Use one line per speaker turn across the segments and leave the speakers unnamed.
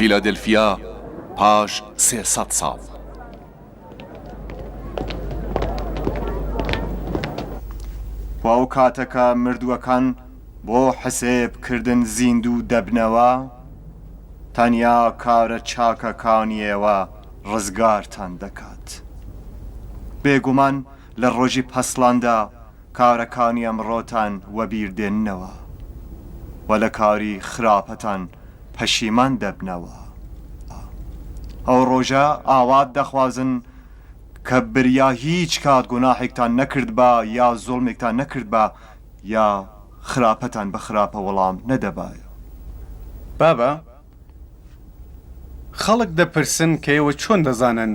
فیلادلفیا پاش 300 ساڵ.
و ئەو کاتە کە مردووەکان بۆ حسێب کردن زیندوو دەبنەوە، تەنیا کارە چاکەکانی ئێوە ڕزگارتان دەکات. بێگومان لە ڕۆژی پەسڵاندا کارەکانی ئەمڕۆتان وەبیر دێننەوە و لە کاری خراپەتان پەشیمان دەبنەوە. ئەو ڕۆژە ئاوات دەخوازن کە بریا هیچ کات گوناحێکتان نەکردبا یا زوڵمێکتان نەکردبا یا خراپەتان بە خراپە وەڵام نەدەبایە.
بابە، خەڵک دەپرسن کە ئێوە چۆن دەزانن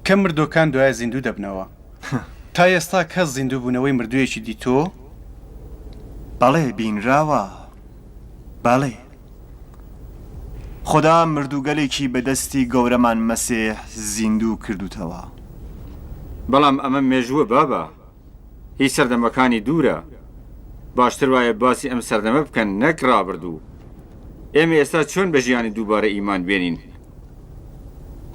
کە مردووەکان دوایە زیندوو دەبنەوە؟ تا ئێستا کەس زیندووبوونەوەی مردوویەکی دیتووە؟
بەڵێ بینراوە، بەڵێ. خودا مردووگەلێکی بە دەستی گەورەمان مەسیح زیندوو کردووتەوە.
بەڵام ئەمە مێژووە بابە. هی سەردەمەکانی دوورە. باشتر وایە باسی ئەم سەردەمە بکەن نەک ڕابردوو. ئێمە ئێستا چۆن بە ژیانی دووبارە ئیمان بێنین؟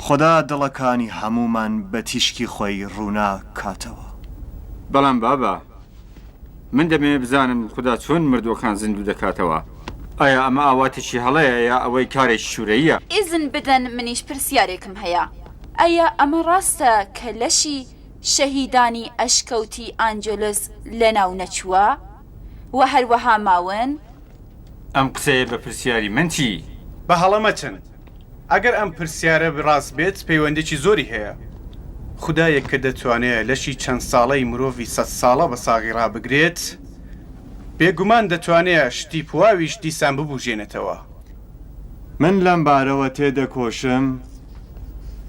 خودا دڵەکانی هەموومان بە تیشکی خۆی ڕووناک کاتەوە.
بەڵام بابە، من دەمەوێ بزانم خودا چۆن مردووەکان زیندوو دەکاتەوە؟ ئایا ئەمە ئاواتێکی هەڵەیە یا ئەوەی کارێکی شوورەییە؟
ئیزن بدەن منیش پرسیارێکم هەیە، ئەیا ئەمە ڕاستە کە لەشی شەهیدانی ئەشکەوتی ئانجلس لەناو نەچووە و هەروەها ماون؟
ئەم قسەیە بە پرسیاری من چی؟
بە هەڵە مەچن، ئەگەر ئەم پرسیارە ڕاست بێت پەیوەندیی زۆری هەیە. خودایەک کە دەتوانێ لەشی چەند ساڵەی مرۆڤی سەدساڵە بە ساغی ڕابگرێت، بێگومان دەتوانێ شتی پواویش دیسان ببووژێنێتەوە.
من لەم بارەوە تێدەکۆشم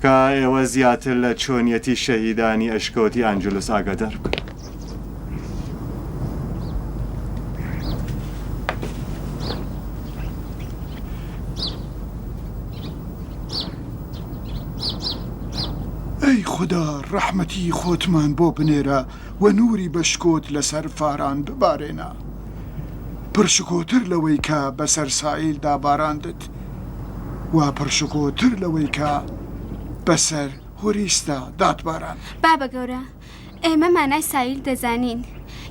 کە ئێوە زیاتر لە چۆنیەتی شەهیدانی ئەشکەوتی ئانجلوس ئاگادار بکەم.
ئەی خودا ڕەحمەتی خۆتمان بۆ بنێرە و نووری بە شکۆت لەسەر فاران ببارێنە. پڕشکۆتر لەوەی کە بەسەر سائیلدا باراندت و پڕشکۆتر لەوەی کە بەسەر هوریسدا داتباراند.
بابە گەورە، ئێمە مانای سائیل دەزانین.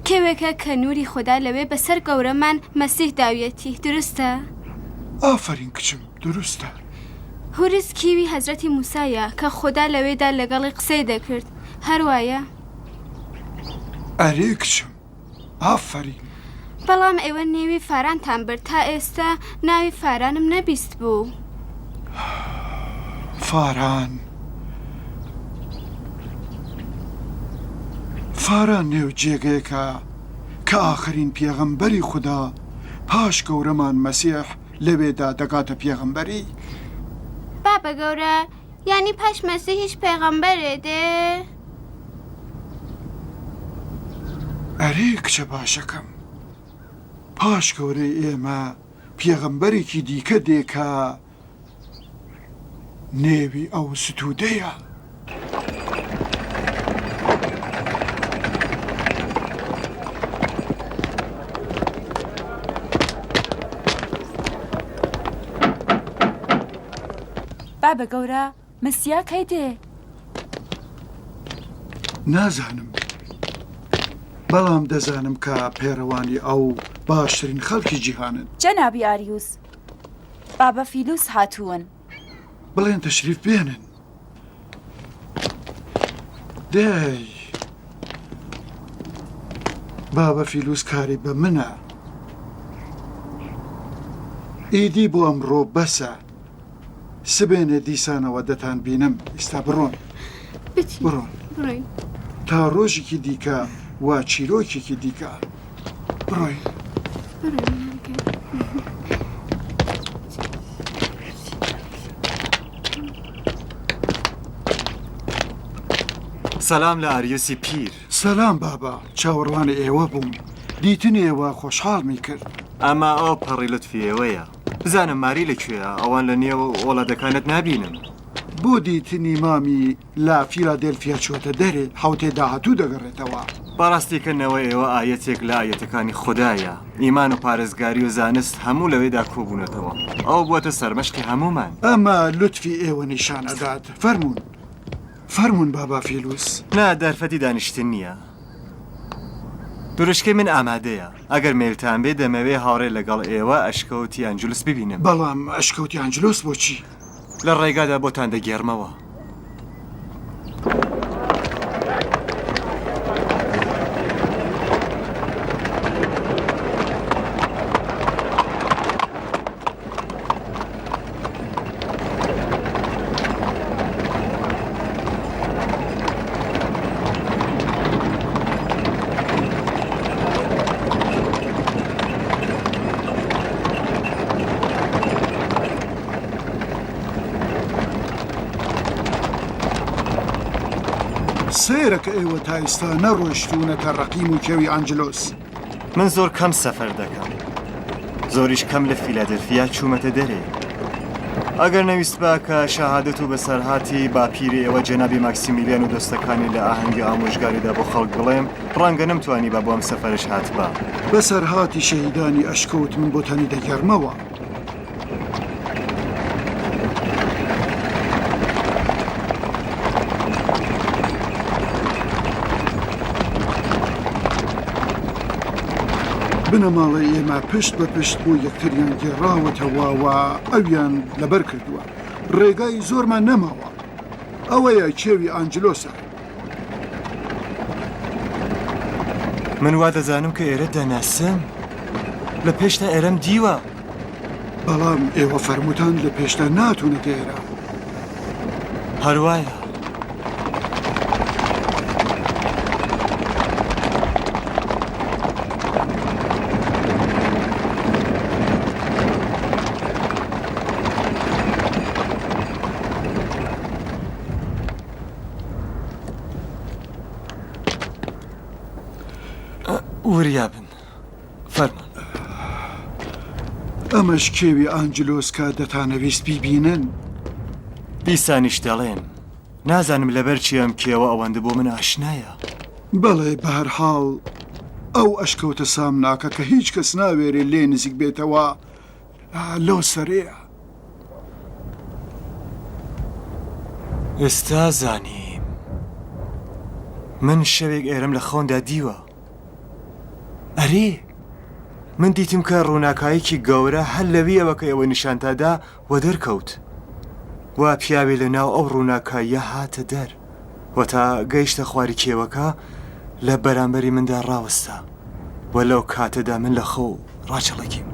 کێوێکە کە نووری خودا لەوێ بەسەر گەورەمان مەسیح داویەتی، دروستە؟
ئافەرین کچم، دروستە.
هوریس کیوی هەزرەتی موسایە کە خودا لەوێدا لەگەڵی قسەی دەکرد، هەر وایە؟
ئەرێ کچم. ئافەرین.
بەڵام ئێوە نێوی فارانتان برد تا ئێستا ناوی فارانم نەبیست بوو.
فاران فاران نێو جێگەیەکە کە ئاخرین پێغەمبەری خودا پاش گەورەمان مەسیح لەوێدا دەگاتە پێغەمبەری.
بابە گەورە یانی پاش مەسیحیش پێغەمبەرێ دێ؟
ئەرێ کچە باشەکەم، پاش گەورەی ئێمە پێغەمبەرێکی دیکە دێ کە نێوی ئەو ستوودەیە.
بابە گەورە مسیا کەی دێ؟
نازانم، بەڵام دەزانم کە پەیڕەوانی ئەو باشترین خەڵکی جیهانن.
جەنابی ئاریوس، بابە فیلوس هاتوون.
بڵێن تەشریف بێنن. دەی بابە فیلوس کاری بە منە. ئیدی بۆ ئەمڕۆ بەسە. سبەینێ دیسانەوە دەتانبینم، ئیستا بڕۆن.
بچین.
بڕۆن.
بڕۆین.
تا ڕۆژێکی دیکە و چیرۆکێکی دیکە. بڕۆین.
بڕۆین.
سەلام لە ئاریوسی پیر.
سەلام بابە، چاوەڕوانی ئێوە بووم. دیتنی ئێوە خۆشحاڵمی کرد.
ئەمە ئەوپەڕی لوتفی ئێوەیە. بزانە ماری لە کوێیە؟ ئەوان لە نێو ئۆڵادەکانت نابینم.
بۆ دیتنی مامی لە فیلادێلفیا چووەتە دەرێ، حەوتەی داهاتوو دەگەڕێتەوە.
بەڕاستی کە نەوەی ئێوە ئایەتێک لە ئایەتەکانی خودایە. ئیمان و پارێزگاری و زانست هەموو لەوێدا کۆبوونەتەوە. ئەو بووەتە سەرمەشقی هەموومان.
ئەمە لوتفی ئێوە نیشان ئەدات. فەرموون. فەرموون بابا فیلوس.
نا، دەرفەتی دانیشتن نییە. دروشکەی من ئامادەیە. ئەگەر مەیلتان بێ دەمەوێ هاوڕێ لەگەڵ ئێوە ئەشکەوتی ئەنجلوس ببینم.
بەڵام ئەشکەوتی ئەنجلوس بۆچی؟
لە ڕێگادا بۆتان دەگێڕمەوە.
سەیرە کە ئێوە تا ئیستا نەڕۆیشتوونەتە ڕەقیم و کێوی ئانجلۆس.
من زۆر کەم سەفەر دەکەم. زۆریش کەم لە فیلادلفیا چوومەتە دەرێ. ئەگەر نەویستبا کە شەهادەت و بەسەرهاتی باپیری ئێوە جەنابی ماکسیمیلیان و دۆستەکانی لە ئاهەنگی ئامۆژگاریدا بۆ خەڵک بڵێم، ڕەنگە نەمتوانیبا بۆ ئەم سەفەرەش هاتبام.
بەسەرهاتی شەهیدانی ئەشکەوت من بۆتانی دەگێڕمەوە. بنەماڵەی ئێمە پشت بە پشت بۆ یەکتریان گێڕاوەتەوە و ئەویان لەبەر کردووە. ڕێگای زۆرمان نەماوە. ئەوەیە کێوی ئانجلۆسە.
من وا دەزانم کە ئێرە دەناسم. لە پێشتا ئێرەم دیوە.
بەڵام ئێوە فەرمووتان لە پێشدا ناتوونەتە ئێرە.
هەر وایە. وریا بن. فەرموون.
ئەمەش کێوی ئانجلۆس کە دەتانەویست بیبینن.
دیسانیش دەڵێم، نازانم لەبەر چی ئەم کێوە ئەوەندە بۆ من ئاشنایە.
بەڵێ، بەهەرحاڵ ئەو ئەشکەوتە سامناکە کە هیچ کەس ناوێرێ لێ نزیک بێتەوە لەو سەرەیە.
ئێستا زانیم. من شەوێک ئێرەم لە خەوندا دیوە. ئەرێ! من دیتم کە ڕووناکاییکی گەورە هەر لەویەوە کە ئێوە نیشانتا دا وەدەر کەوت و پیاوێ لە ناو ئەو ڕووناکاییە هاتە دەر و تا گەیشتە خواری کێوەکە لە بەرامبەری مندا ڕاوەستا و لەو کاتەدا من لە خەو ڕاچەڵەکیم.